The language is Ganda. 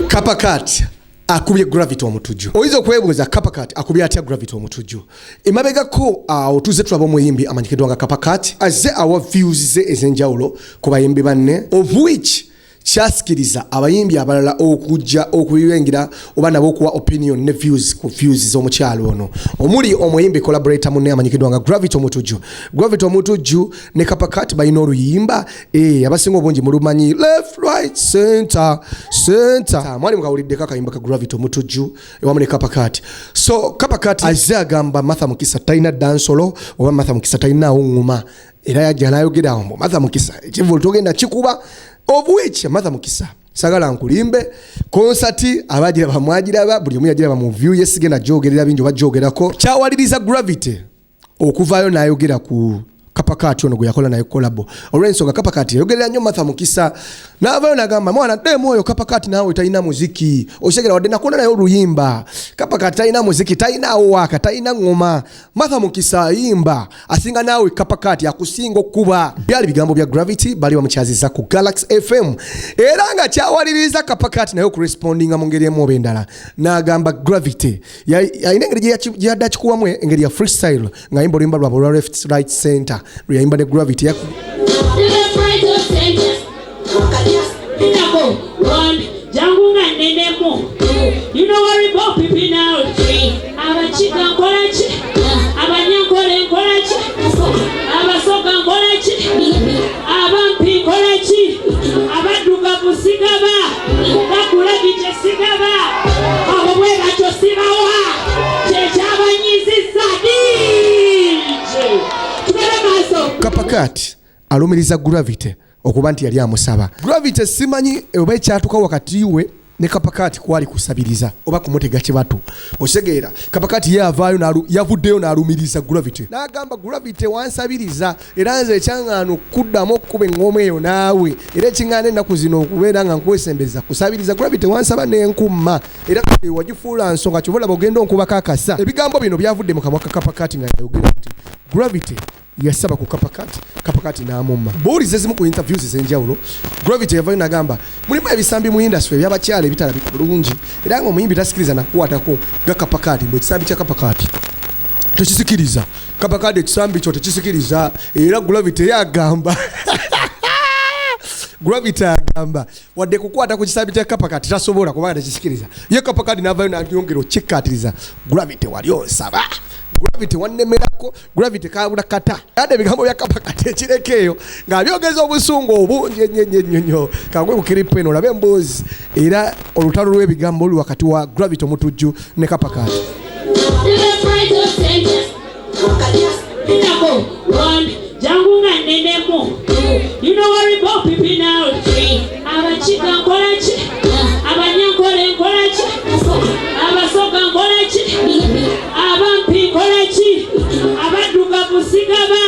Kapa Cat akubye Gravity Omutujju. Oyinza okwebuuza, Kapa Cat akubye atya Gravity Omutujju? Emabegako awo tuzze tulaba omuyimbi amanyikiddwa nga Kapa Cat azze awa views ze ez'enjawulo ku bayimbi banne, of which kyasikiriza abayimbi abalala okujja okuyingira oba nabo okuwa opinion ne views ku views z'omukyalo ono, omuli omuyimbi collaborator munne amanyikiddwa nga Gravity Omutujju. Gravity Omutujju ne Kapa Cat balina oluyimba, abasinga obungi mulumanyi, "Left, Right, Center, Center". Mwali mukawuliddeko akayimba ka Gravity Omutujju ewamu ne Kapa Cat. So Kapa Cat azze agamba Martha Mukisa talina dancehall oba Martha Mukisa talinaawo ŋŋuma, era yajja n'ayogera mbu Martha Mukisa ekivulu togenda kikuba, of which Martha Mukisa, sagala nkulimbe, konsati abagiraba mwagiraba, buli omu yagiraba mu view ye. Sigenda gyogerera bingi oba gyogerako. Kyawaliriza Gravity okuvaayo n'ayogera ku Kapa Cat ono gwe yakola naye collabo, olw'ensonga Kapa Cat yayogerera nnyo Martha Mukisa. N'avaayo n'agamba, "Mwana ddeemu oyo Kapa Cat naawe talina muziki." Okitegera? Wadde nakola naye oluyimba, Kapa Cat talina muziki, talinaawo waaka, talina ŋŋoma. Martha Mukisa ayimba asinga naawe Kapa Cat akusinga okuba. Byali bigambo bya Gravity, bali bamukyaziza ku Galaxy FM, era nga kyawaliriza Kapa Cat naye okurespondinga mu ngeri emu oba endala, n'agamba Gravity alina engeri gye yadde akikuwamu, engeri ya freestyle ng'ayimba oluyimba lwabwe olwa "Left, Right, Center" lwe yayimba ne Gravity. Left, right, or center. Nako, one, jangu nga nnenemu. You know worry about people now. Abakiga nkola ki? Abanyankole nkola ki? Abasoga nkola ki? Abampi nkola ki? Abaddugavu sigaba. Bakulabije sigaba. Abo bwe batyo sibawa. Kyekyabanyizizza DJ. Tugende maaso. Kapa Cat alumiriza Gravity okuba nti yali amusaba. Gravity simanyi oba ekyatuka wakati we ne Kapa Cat kwali kusabiriza oba kumutega kibatu. Okitegeera? Kapa Cat ye avaayo yavuddeyo n'alumiriza Gravity n'agamba, "Gravity wansabiriza, era nze ekyaŋŋaana okuddamu okukuba eŋŋoma eyo naawe, era ekiŋŋaana ennaku zino okubeera nga nkwesembeza kusabiriza. Gravity wansaba n'enkumma, era kati wagifuula nsonga, kyova olaba ogenda onkubako akasa." Ebigambo bino byavudde mu kamwa ka Kapa Cat nga yayogera nti Gravity yasaba ku Kapa Cat, Kapa Cat n'amumma. Buwuliza ezimu ku interviews ez'enjawulo, Gravity yavayo n'agamba mulimu ebisambi mu industry ebyabakyala ebitalabika bulungi, era nga omuyimbi tasikiriza nakukwatako nga Kapa Cat, mbu ekisambi kya Kapa Cat tekisikiriza. Kapa Cat ekisambi kyo tekisikiriza. Era Gravity yagamba, Gravity agamba wadde kukwata ku kisambi kya Kapa Cat tasobola kubanga tekisikiriza. Ye Kapa Cat n'avayo nayongera okikkaatiriza, "Gravity wali onsaba, Gravity wannemerako, Gravity kabula kata." Ate ebigambo bya Kapa Cat ekireko eyo ng'abyogeza obusungu obungi ennyo ennyo ennyo nnyo. Kangwe ku clip eno olabe emboozi era olutalo lw'ebigambo luli wakati wa Gravity Omutujju ne Kapa Cat. Left, right, or center. Nako, one, jangu nga nnenemu. You know worry about people now. Abakiga nkola ki? Abanyankole nkola ki? Abasoga nkola ki? Abampi nkola ki? Abaddugavu sigaba.